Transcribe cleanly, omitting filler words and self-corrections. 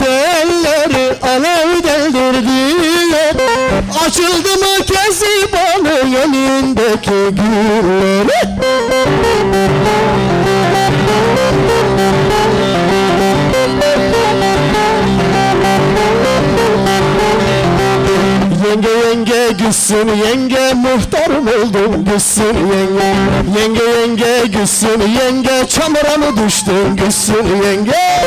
telleri alev deldirdiler. Açıldı mı kezibanın elindeki gülleri? Yenge yenge gülsün yenge muhtarım oldum gülsün yenge Yenge yenge gülsün yenge çamura mı düştün gülsün yenge?